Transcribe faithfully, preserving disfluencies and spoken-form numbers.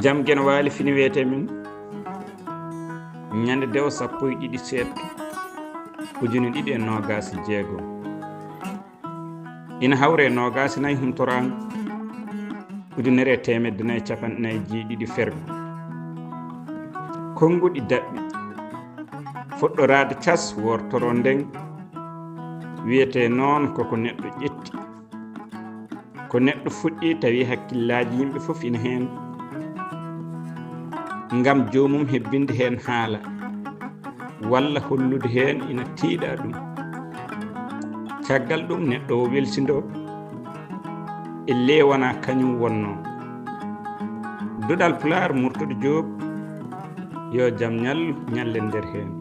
Jam Geno Waali fini wiyetee min, ñande dewo sappo e ɗiɗi seeɗa ujune ɗiɗi e noogaas e jeego. Ina hawre e noogaas e nayi huntoraango ujunere e teemedde nayi capanɗe nayi e jeeɗiɗi fergo. Konnguɗi daɓɓi, fuɗɗoraade cas wortoro ndeng, wiyetee noon koko neɗɗo ƴetti. Ko neɗɗo fuɗɗi tawi hakkillaaji yimɓe fof ina heen, ngam joomum hebbinde heen haala, walla hollude heen ina tiiɗa ɗum. Caggal ɗum neɗɗo o welsindoo, ellee wonaa kañum wonnoo. Duɗal Pulaar, Murtuɗo Joob, yo jam ñallu, ñallen nder heen.